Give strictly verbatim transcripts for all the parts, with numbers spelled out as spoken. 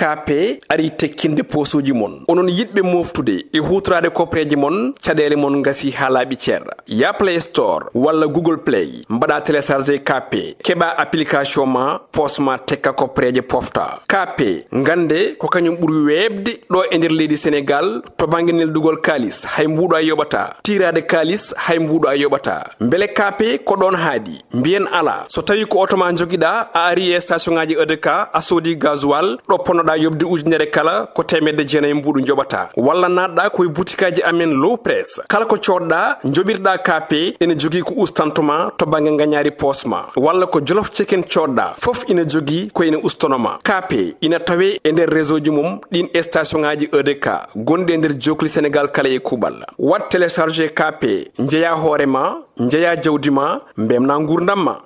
K P ari tekkinde poosuuji mon. Onon yiɗɓe mooftude e huutoraade koppereeje mon, caɗeele mon ngasi haa laaɓi cer. Ya Play Store walla Google Play, mbaɗa télécharger K P, keɓa application ma, poos ma tekka koppereeje pofta. K P, ngannde ko kañum ɓuri weeɓde ɗo e nder leydi Senegaal to bannge neldugol kaalis, hay mbuuɗo a yoɓataa. Tiiraade kaalis, hay mbuuɗo a yoɓataa. Mbele K P ko ɗoon haaɗi? Mbiyen alaa. So tawii ko oto ma njogiɗaa, a ari e station ŋaaji E D K, a soodi gasoil, ɗo ponnoɗaa yoɓde ujunere kala, ko teemedde jeenayi mbuuɗu njoɓataa. Walla naatɗaa ko e butikaaji amen Low Press. Kala ko coodɗaa, njoɓirɗaa K P, ene jogii ko ustanto ma to bannge ngañaari poos ma. Walla ko Jolof Chicken coodɗaa, fof ina jogii ko ina ustono ma. K P ina tawee e nder réseau ji mum ɗiin e station ŋaaji E D K gonɗi e nder jookli Senegaal kala e kuuɓal. Waɗ télécharger K P, njeyaa hoore ma, njeyaa jawdi ma, mbemnaa nguurndam ma.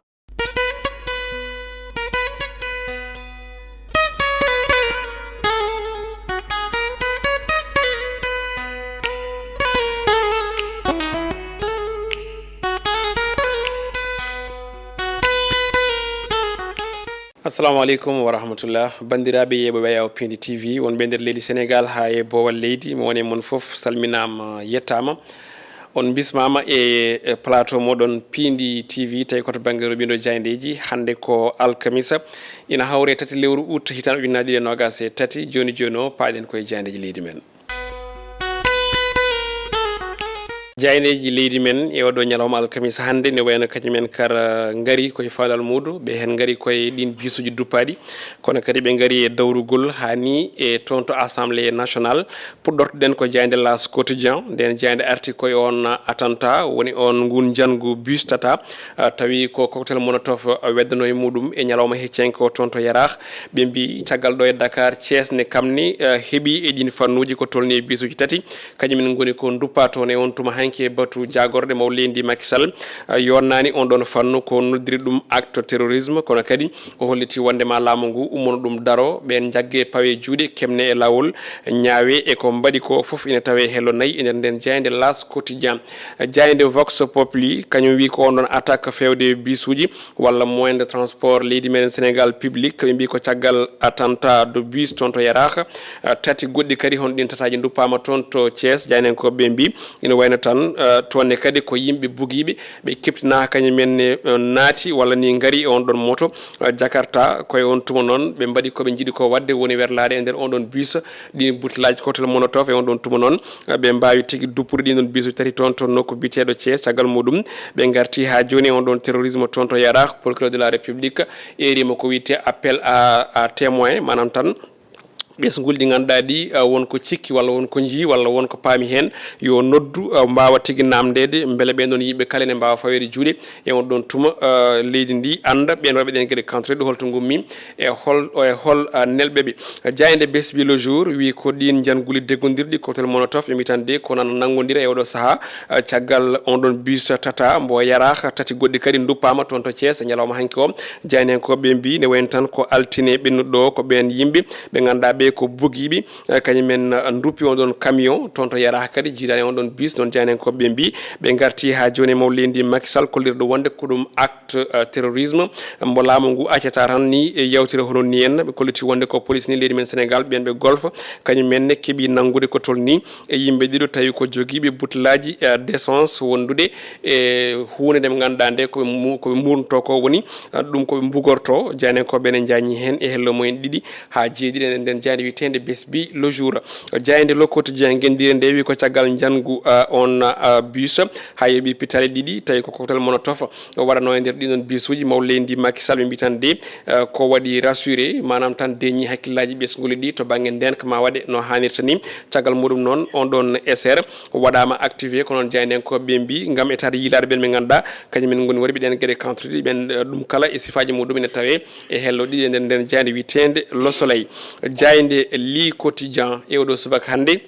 Assalamu aleykum wa rahmatullah. Banndiraaɓe yeeɓooɓe Ayaw Piindi T V, wonɓe nder leydi Senegaal haa e boowal leydi, mo woni e mon fof salminaama, yettaama. On mbismaama e, e plateau moɗon Piindi T V, tawi ko to bannge roɓindo jaayndeeji. Hannde ko alkamisa, ina hawre tati lewru août, hitaande ujunnaje ɗiɗi e noogas e tati. Jooni jooni o, paaɗen koye jaayndeeji leydi men. Jaayndeeji leydi men e oɗo ñalawma alkamisa hannde, ne wayno kañum en kara ngari koye faalal muuɗum, ɓe heen ngari koye ɗiin biisuuji duppaaɗi, kono kadi ɓe ngari e dawrugol haa ni e toon to Assemblée nationale. Puɗɗortoɗen ko jaaynde L'As Quotidien, ndeen jaaynde arti koye oon attentat, woni oon nguun njanngu bus Tata, ah, tawi ko cocktail Molotov, ah, weddano e muuɗum e ñalawma hecci hanki o toon to Yaraax. Ɓe mbii caggal ɗo e Dakar, Thiès ne kamni, ah, heɓi e ɗiin fannuuji ko tolni e bisuuji tati. Kañum en ngoni ko nduppa toon e oon tuma hanki e batu jaagorɗe maw leydi Macky Sall, ah, yonnaani oon ɗoon fannu ko noddiri ɗum acte terrorisme, kono kadi o holliti wonde ma laamu ngu ummono ɗum daro, ɓeen njagge pawe juuɗe, kemne e laawol, ñaawe e ko mbaɗi ko fof ina tawe hello nayi e nder ndeen jaaynde L'As Quotidien. Jaaynde Vox Populi, kañum wi ko oon ɗoon attaque fewde bisuuji walla moyen de transport leydi meɗen Sénégal public, ɓe mbi ko caggal attentat de bus toon to Yaraax, ah, tati goɗɗi kadi hono ɗiin tataaji nduppaama toon to Thiès, jaayndenkooɓe ɓe mbi ina wayno tan, ah, toon ne kadi ko yimɓe bugiiɓe, ɓe keptinaa kañum en ne, eh, naati walla ni ngari e oon ɗoon moto, eh, Jakarta. Ko e oon tuma noon ɓe mbaɗi ko ɓe njiɗi ko waɗde, woni werlaade e nder oon ɗoon bus ɗiin butelaaji cocktail Molotov. E oon ɗoon tuma noon, eh, ɓe mbaawi tigi duppude ɗiin ɗoon bisuuji tati toon to nokku biyeteeɗo Thiès. Caggal muɗum ɓe ngarti haa jooni e oon ɗoon terrorisme toon to Yaraax. Procureur de la République eerima ko wiyetee appel à, à témoin, maanaam tan ɓesnguuli ɗi ngannduɗaa ɗi, ah, won ko cikki walla won ko njii walla won ko paami heen, yo noddu, ah, mbaawa tigi naamndeede mbele ɓeen ɗoon yimɓe kala ene mbaawa faweede juuɗe. E oon ɗoon tuma, ah, leydi ndi annda ɓeen waɗɓe ɗeen geɗe kantoreeɗe holto ngummi e hol, e hol, ah, nelɓe ɓe. Jaaynde Besbi Le Jour wi ko ɗiin njannguli deggondirɗi cocktail Molotov ɓe mbi tan de ko nana nanngondira e oɗo sahaa, ah, caggal oon ɗoon bus Tata mbo Yaraax, tati goɗɗi kadi nduppaama toon to Thiès ñalawma hanki o. Jaayndenkooɓe ɓe mbi ne wayno tan ko altine ɓennuɗo o, ko ɓeen yimɓe ɓe ngannduɗaa ɓe ko bugiiɓe, eh, kañum en, eh, nduppi on ɗon camion toon to Yaraaha kadi, jiidaani on ɗon bus. Noon jaayndenkooɓe ɓe mbi ɓe ngarti haa jooni e maw leydi Macky Sall, kollirɗo wonde ko ɗum acte, eh, terrorisme. Mbo laamu ngu accata tan ni e yawtere hono ni en, ɓe kolliti wonde ko police ni leydi men Sénégal, ɓeen ɓe Golf, kañum en ne keɓi nanngude ko tolni e yimɓe ɗiɗo tawi ko jogiiɓe butelaaji, eh, d'essence wondude e huunde nde ɓe ngannduɗaa nde ko ɓe mu-, ko ɓe muurnotoo ko woni, eh, ɗum ko ɓe mbugortoo. Jaayndenkooɓe ɓe ne njaañi heen e hello mumen ɗiɗi haa jeeɗiɗi e nder jaaynde wiyeteende Besbi Le Jour. Jaaynde Le Quotidien ngenndiire nde wi ko caggal njanngu, eh, on, eh, bus haa yoɓi pitaali ɗiɗi tawi ko cocktail Molotov o waɗanoo e nder ɗiɗon bisuuji maw leydi Macky Sall ɓe mbi tan de, eh, ko waɗi rassuré, maanaam tan deeñi hakkillaaji ɓesnguuli ɗi to bannge ndeenka ma waɗe no haanirta ni. Caggal muɗum noon, on ɗon S R waɗaama activé, ko noon jaayndenkooɓe ɓe mbi, ngam etaade yiilaade ɓeen ɓe ngannduɗaa kañum en ngoni waɗiɓe ɗeen geɗe kantoreeɗe, ɓeen, eh, ɗum kala e sifaaji muɗum ene tawee e hello ɗiɗi e nder ndeen jaaynde wiyeteende Le Soleil. Jaaynde Le Quotidien e oɗo subaka hannde,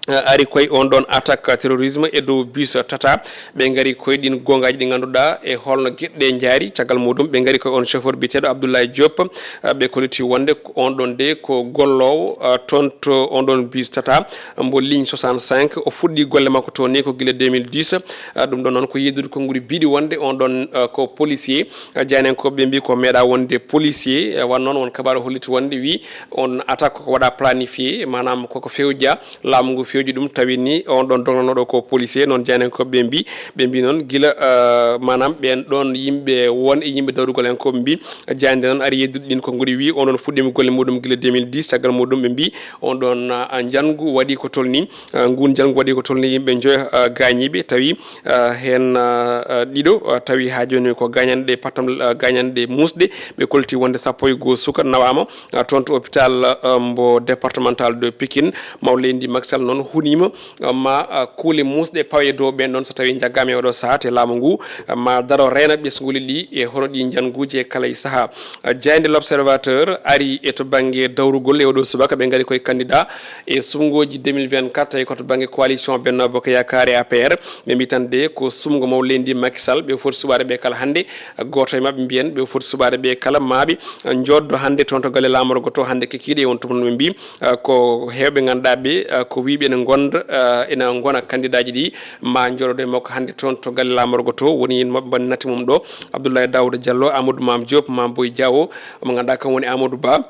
eh, ari koye on ɗon attaque terrorisme e dow bus Tata. Ɓe ngari koye ɗin goongaaji ɗi ngannduɗaa e holno geɗe ɗe njaari. Caggal muɗum ɓe ngari koye on chauffeur biyeteeɗo Abdoulaye Diop. Eh, ɓe kolliti wonde ko on ɗon de ko golloowo, eh, toon to on ɗon bus Tata mbo ligne soixante-cinq. O fuɗɗi golle makko toon ni ko gila deux mille dix. Eh, ɗum ɗon noon ko yeddude konnguɗi biɗi wonde on ɗon, eh, ko policier. Eh, jaynankooɓe ɓe mbi ko meeɗa wonde policier. Eh, wan noon won kabaru holliti wonde wi on attaque ko waɗa planifié, maanaam koko fewja. Laamu ngu fewji ɗum, tawi ni on ɗon dognanooɗo ko policier, noon jaynankooɓe ɓe mbi. Ɓe mbi noon gila, eh, maanaam ɓeen ɗon yimɓe won e yimɓe dawrugol en ko ɓe mbi. Jaynde noon ari yeddude ɗin konnguɗi wi on ɗon fuɗɗiima golle muɗum gila deux mille dix. Caggal muɗum ɓe mbi on ɗon, eh, njanngu waɗi ko tolni, eh, ngun njanngu waɗi ko tolni yimɓe njoyo, eh, gaañiiɓe, tawi, eh, heen, eh, eh, ɗiɗo, eh, tawi haa jooni ko gaañanɗe pattam, eh, gaañanɗe muusɗe. Ɓe kolti wonde sappo e goo suka nawaama, eh, toon to hôpital, eh, mbo départemental de Pikine. Maw leydi Macky Sall noon huniima, eh, ma, eh, kuule muusɗe pawe dow ɓeen ɗon so tawii njaggaama e oɗo sahaa te laamu ngu, eh, ma daro reena ɓesnguuli ɗi e hono ɗi njannguuji e kala e sahaa. Eh, jaaynde L'Observateur ari e to bannge dawrugol e oɗo subaka ɓe ngari koye candidat e sumngooji deux mille vingt-quatre tawi ko to bannge coalition Benno Bokk Yaakaar e A P R. Ɓe mbi tan de ko sumngo maw leydi Macky Sall, ɓe foti suɓaade ɓe kala hannde. Gooto e maɓɓe mbiyen ɓe foti suɓaade ɓe kala maaɓe, eh, njoɗdo hannde toon to galle laamorgo to hannde kikiiɗe e on tuma no ɓe mbi, eh, ko heewɓe ngannduɗaa ɓe, eh, ko wiiɓe ene ngonda, eh, ene ngona kandidaaji ɗi ma njoɗodo e makko hannde toon to galle laamorgo to. Woni en maɓɓe mbanni natti mum ɗo, Abdoulaye Daouda Diallo, Amadou Mame Diop, Mame Boye Diao, mo ngannduɗaa kam woni Amadou Ba.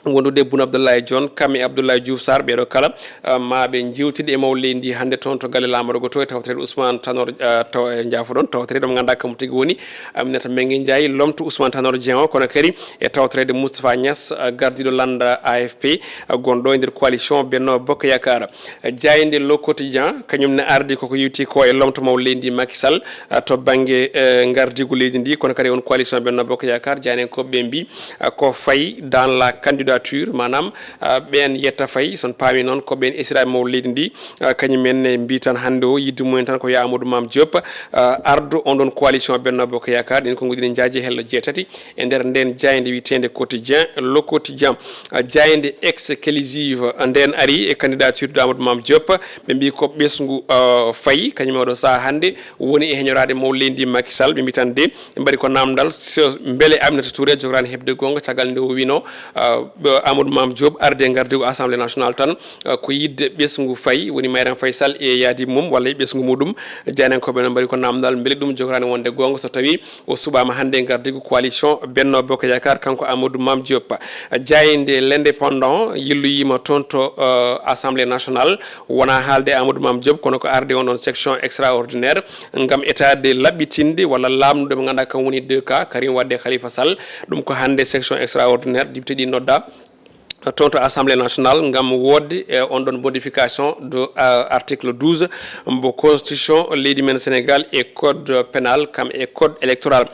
Wondude e Boun Abdallah Dionne, kam e Abdoulaye Diouf Sarr, ɓeeɗo kala, ah, ma ɓe njeewtide e maw leydi ndi hannde toon to galle laamorgo to e tawtoreede Ousmane Tanor, ah, taw, e njaafo ɗon, tawtoreede mo ngannduɗaa kam tigi woni Aminata Mbengue Ndiaye, lomto Ousmane Tanor Dieng o, kono kadi e tawtoreede Moustapha Niass, ah, gardiiɗo lannda A F P, ah, gonɗo e nder coalition Benno Bokk Yaakaar. Jaaynde Le Quotidien, kañum ne ardi koko yewti ko e lomto maw leydi ndi Macky Sall, ah, to bannge, eh, ngardiigu leydi ndi, kono kadi on coalition Benno Bokk Yaakaar, jaayndiyankooɓe ɓe mbi, ah, ko Faye dans la candidature, maanaam, ah, ɓeen yetta Faye, son paami noon ko ɓeen esiraaɓe maw leydi ndi, ah, kañum en ne mbi tan hannde o yidde mumen tan ko yo Amadou Mame Diop, ah, ardo on ɗon coalition Benno Bokk Yaakaar, ɗin konnguɗi ne njaaji hello jeetati. E nder nden jaaynde wiyeteende Quotidien, Le Quotidien, ah, jaaynde exclusive, ah, nden ari e candidature de Amadou Mame Diop. Ɓe mbi ko ɓesngu, ah, Faye, kañum e oɗo sahaa hannde woni e heñoraade maw leydi Macky Sall. Ɓe mbi tan de, ɓe mbaɗi ko namdal, so mbele Aminata Touré jogoraani heɓde goonga caggal nde o wino, ah, ɓe Amadou Mame Diop arde ngardigu Assemblée nationale tan, ah, ko yidde ɓesngu Faye, woni Marième Faye Sall e yaadi mum walla e ɓesngu muɗum. Jaayndiyankooɓe no mbaɗi ko namdal, mbele ɗum jogoraani wonde goonga so tawi o suɓaama hannde e ngardigu coalition Benno Bokk Yaakaar, kanko Amadou Mame Diop. Jaaynde L'Indépendant yilloyiima toon to, eh, Assemblée nationale, wonaa haalde Amadou Mame Diop, kono ko arde on ɗon section extraordinaire ngam etaade laɓɓitinde walla laaɓnude mo ngannduɗaa kam woni deux cas, Karim Wade e Khalifa Sall. Ɗum ko hannde section extraordinaire, député ɗi nodda toon to Assemblée nationale ngam woodde e on ɗon modification de, euh, article douze mbo constitution leydi men Sénégal e code pénal kam e code électoral.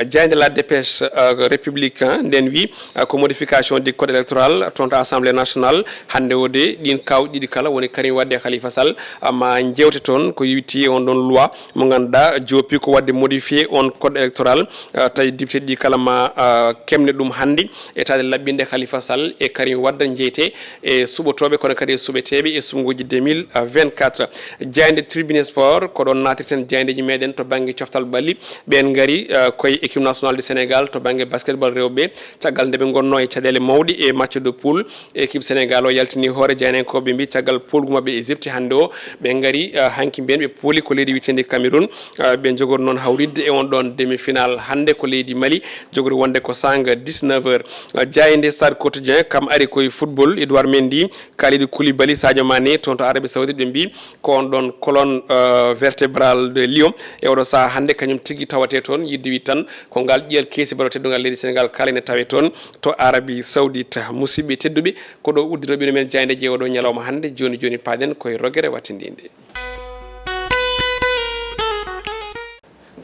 Jaaynde La Dépêche, euh, Républicain nden wi, euh, ko modification du code électoral toon to Assemblée nationale. Hannde o de ɗin kawɗi ɗiɗi kala woni Karim Wade e Khalifa Sall, ah, ma njewte toon ko yewti on ɗon loi mo ngannduɗaa joopi ko waɗde modifié on code électoral, ah, tawi député ɗi kala ma, ah, kemne ɗum hannde, etaade laɓɓinde Khalifa Sall e Karim Wade njeyte e suɓotooɓe, kono kadi e suɓeteeɓe e suɓngooji deux mille vingt-quatre. Jaaynde Tribune Sport, ko ɗoon naatirten jaayndeeji meɗen to bannge coftal ɓalli. Ɓeen ngari, ah, koye équipe nationale du Sénégal to bannge basketball rewɓe, caggal nde ɓe ngonnoo e caɗeele mawɗe e match de poule. Équipe Sénégal o yaltini hoore jaayndiyankooɓe mbi caggal poolgu maɓɓe Égypte hannde o. Ɓe ngari, ah, hanki mbeen ɓe pooli ko leydi wiyeteendi Cameroun. Ah, ɓe njogori noon hawritde e on ɗon demi-finale hannde ko leydi Mali, jogori wonde ko saanga dix-neuf heures. Ah, jaaynde Stade Quotidien kam ari koye football, Edouard Mendy, Kalidou Koulibaly, Sadio Mané, toon to Arabie Saoudite, ɓe mbi ko on ɗon colonne, ah, vertébrale de Lion. E oɗo sahaa hannde kañum tigi tawate toon, yidde wi tan ko ngal ƴiyal keesi baɗo teddungal leydi Sénégal kala ene tawe toon to Arabie Saoudite. Musidɓe tedduɓe, ko ɗo udditorɓe men jaayndeeji e oɗo ñalawma hannde. Jooni jooni paaɗen koye rogere wattindinde.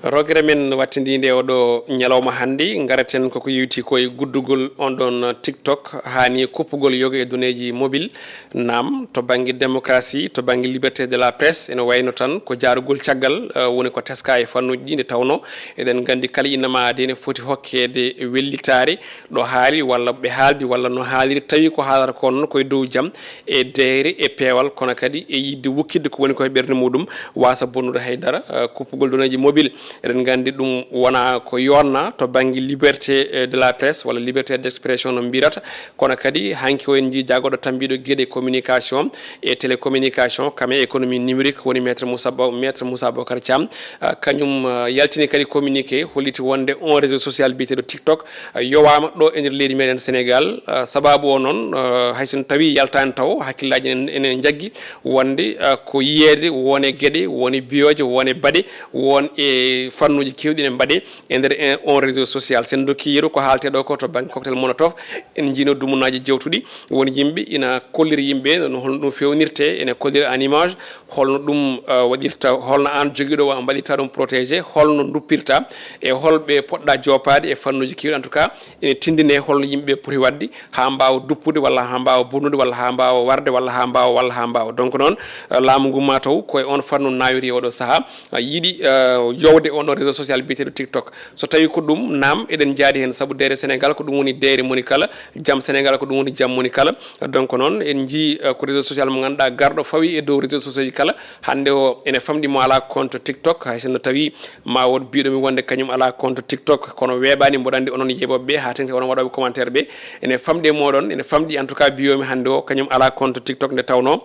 Rogere men wattindinde oɗo ñalawma hannde, ngaraten koko yewti ko e guddugol on ɗon TikTok, haani kuppugol yoga e doneeji mobile. Naam, to bannge démocratie, to bannge liberté de la presse, ene wayno tan ko jaarugol caggal, eh, woni ko teska e fannuuji ɗi, nde tawno eɗen nganndi kala innama aade ene foti hokkeede wellitaare ɗo haali walla ɓe haaldi walla no haaliri, tawi ko haalata ko noon ko e dow jam e deeyre e peewal, kono kadi e yiɗde wukkitde ko woni ko e ɓernde muɗum, waasa bonnude haydara, eh, kuppugol doneeji mobile. Eɗen nganndi ɗum wona ko yonna to bannge liberté, eh, de la presse walla liberté d'expression no mbirata, kono kadi hanki o en njii jagooɗo tambiiɗo geɗe communication e télécommunication, kam e économie numérique, woni maître Moussa Ba-, maître Moussa Bocar Thiam. Ah, kañum, ah, yaltini kadi communiqué, holliti wonde on réseau social biyeteeɗo TikTok, ah, yowaama ɗo e nder leydi meɗen Sénégal. Ah, sababu o noon, ah, hay so tawii yaltaani taw, hakkillaaji ene, ene njaggi wonde, ah, ko yiyeede won e geɗe, won e biyooje, won e baɗe, won e fannuuji keewɗi ene mbaɗe e nder, eh, on réseau social. Sen dokki yeru ko haaletee ɗo ko to bannge cocktail Molotov, en njiino dumunaaji jewtuɗi, won yimɓe ina kolliri yimɓe no, holno ɗum fewnirte, ene kolliri en image, holno ɗum, eh, waɗirta, holno aan jogiiɗo wa-, mbaɗirta ɗum protégé, holno duppirta, e holɓe poɗɗa joopaade e fannuuji keewɗi. En tout cas, ene tindine holno yimɓe poti waɗde haa mbaawa duppude, walla haa mbaawa bonnude, walla haa mbaawa warde, walla haa mbaawa, walla haa mbaawa. Donc noon, eh, laamu ngu maa taw ko e on fannu nawiri e oɗo sahaa, eh, yiɗi, eh, yowde on ɗo réseau social biyeteeɗo TikTok. So tawii ko ɗum, naam, eɗen njaadi heen, sabu deeyre Sénégal ko ɗum woni deeyre moni kala, jam Sénégal ko ɗum woni jam moni kala. Donc noon, en njii, eh, ko réseau social mo ngannduɗaa garɗo fawi e dow réseau social ji kala. Hannde o ene famɗi mo alaa compte TikTok, hay sinno tawii ma wood biyɗo mi wonde kañum alaa compte TikTok, kono weeɓaani, mboɗo anndi onon yeeɓooɓe ɓe, haa tengti onon waɗooɓe commentaire ɓe. Ene famɗi e mooɗon, ene famɗi en tout cas biyoomi hannde o kañum alaa compte TikTok nde tawnoo,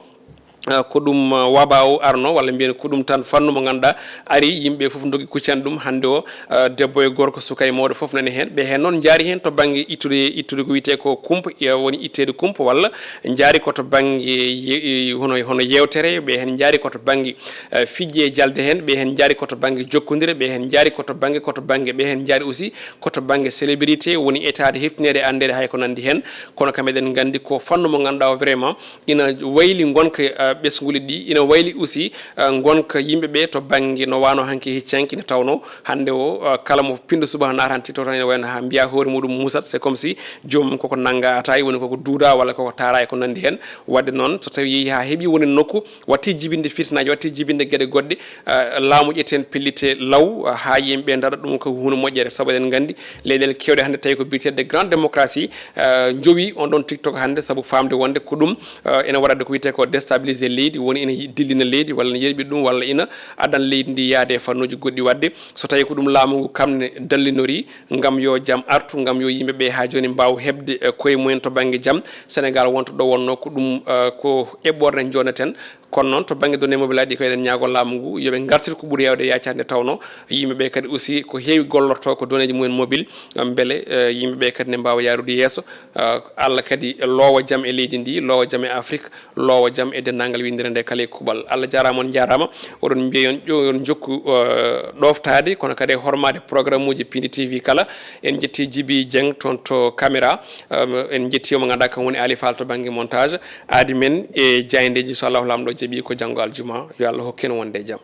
eh, ko ɗum, eh, waba o arno, walla mbiyen ko ɗum tan fannu mo ngannduɗaa ari, yimɓe fof ndogi kuccani ɗum. Hannde o, eh, debbo e gorko, suka e mawɗo fof nani heen. Ɓe heen noon njaari heen to bannge ittude, ittude ko wiyetee ko kumpa, eh, woni itteede kumpa, walla njaari ko to bannge ye-, hono, hono yeewtere, ɓe heen njaari ko to bannge, eh, fijje e jalde heen, ɓe heen njaari ko to bannge jokkondire, ɓe heen njaari ko to bannge, ko to bannge, ɓe heen njaari aussi ko to bannge célébrité, woni etaade, heɓtineede, anndeede, hay ko nanndi heen. Kono kam eɗen nganndi ko fannu mo ngannduɗaa o vraiment ina wayli ngonka, eh, ɓesnguuli ɗi, ina wayli aussi, eh, ngonka yimɓe ɓe to bannge no waano hanki hecci hanki nde tawnoo hannde o, eh, kala mo pinɗo subaka naatante to tan ene wayno haa mbiya hoore muɗum musat, c'est comme si joomum koko nannga ataay, woni koko duuda walla koko taara e ko nanndi heen. Waɗde noon, so tawii yehi haa heɓi woni nokku, watti jibinde fitinaaji, watti jibinde geɗe goɗɗe, eh, laamu ƴetti heen pellitte law, eh, haa yimɓe ndaɗa ɗum ko huunde moƴƴere. Sabu eɗen nganndi leyɗeele keewɗe hannde tawi ko biyeteeɗe grande démocratie, eh, njowi on ɗon TikTok hannde, sabu faamde wonde ko ɗum, eh, ene waɗa ko wiyetee ko déstabiliser leydi, woni ina yi-, dillina leydi, walla ina yerɓi ɗum, walla ina addan leydi ndi yahde e fannuuji goɗɗi. Waɗde so tawii ko ɗum laamu ngu kam ne dallinori, ngam yo jam artu, ngam yo yimɓe ɓe haa jooni mbaaw heɓde, eh, koye mumen to bannge jam. Sénégal wonta ɗo wonnoo ko ɗum, eh, ko eɓɓoore nde njoɗneten. Kono noon, to bannge données mobile aji ɗi, ko eɗen ñaagoo laamu ngu yo ɓe ngartir ko ɓuri heewde yaacaade, nde tawnoo yimɓe ɓe kadi aussi ko heewi gollortoo ko donneeji mumen mobile, eh, mbele, eh, yimɓe ɓe kadi ne mbaawa yahrude yeeso. Eh, Allah kadi loowa jam e leydi ndi, loowa jam e Afrik, loowa jam e denndaangal winndere nde kala e kuuɓal. Allah jaaraama, on njaaraama. Oɗon mbiya yon ƴo-, yon njokku, eh, ɗooftaade, kono kadi e hormaade programme uji Pindi T V kala. En njetti Jibi Dieng toon to caméra. Eh, en njetti mo ngannduɗaa kam woni Ali Fall to bannge montage. Aadi men e jaayndeeji, so Allahu Laamɗo jaɓi, ko janngo aljuma. Yo Allah hokku en wonde e jam.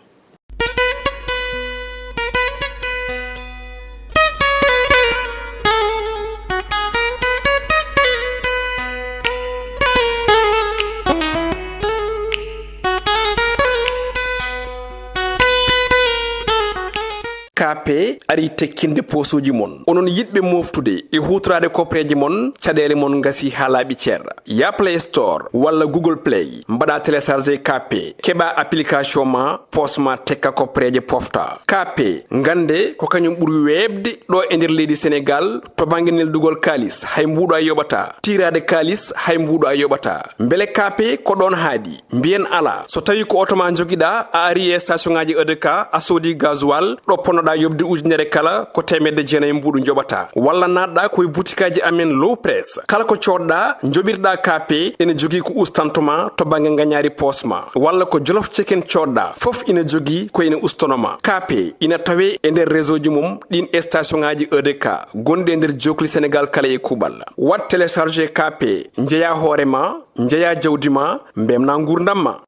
Kaape arii tekkinde poosuuji mon. Onon yiɗɓe mooftude e huutoraade koppereeje mon, caɗeele mon ngasii haa laaɓi cer. Yah Play Store walla Google Play, mbaɗaa télécharger Kaape, keɓaa application ma, poos ma tekka, koppereeje pofta. Kaape, ngannde ko kañum ɓuri weeɓde ɗo e nder leydi Senegaal to bannge neldugol kaalis, hay mbuuɗu a yoɓataa. Tiiraade kaalis, hay mbuuɗu a yoɓataa. Mbele Kaape ko ɗoon haaɗi? Mbiyen alaa. So tawii ko oto ma njogiɗaa, a arii e station ŋaaji E D K, a soodii gasoil, ɗo ponnoɗaa yoɓde ujunere kala, ko teemedde jeenayi mbuuɗu njoɓataa. Walla naatɗaa ko e butikaaji amen Low Press. Kala ko coodɗaa, njoɓirɗaa Kaape, ene jogii ko ustantoo ma to bannge ngañaari poos ma. Walla ko Jolof Chicken coodɗaa, fof ina jogii ko ina ustanoo ma. Kaape ina tawee e nder réseau ji mum ɗiin station ŋaaji E D K gonɗi e nder jookli Senegaal kala e kuuɓal. Waɗ télécharger Kaape, njeyaa hoore ma, njeyaa jawdi ma, mbeltinaa nguurndam ma.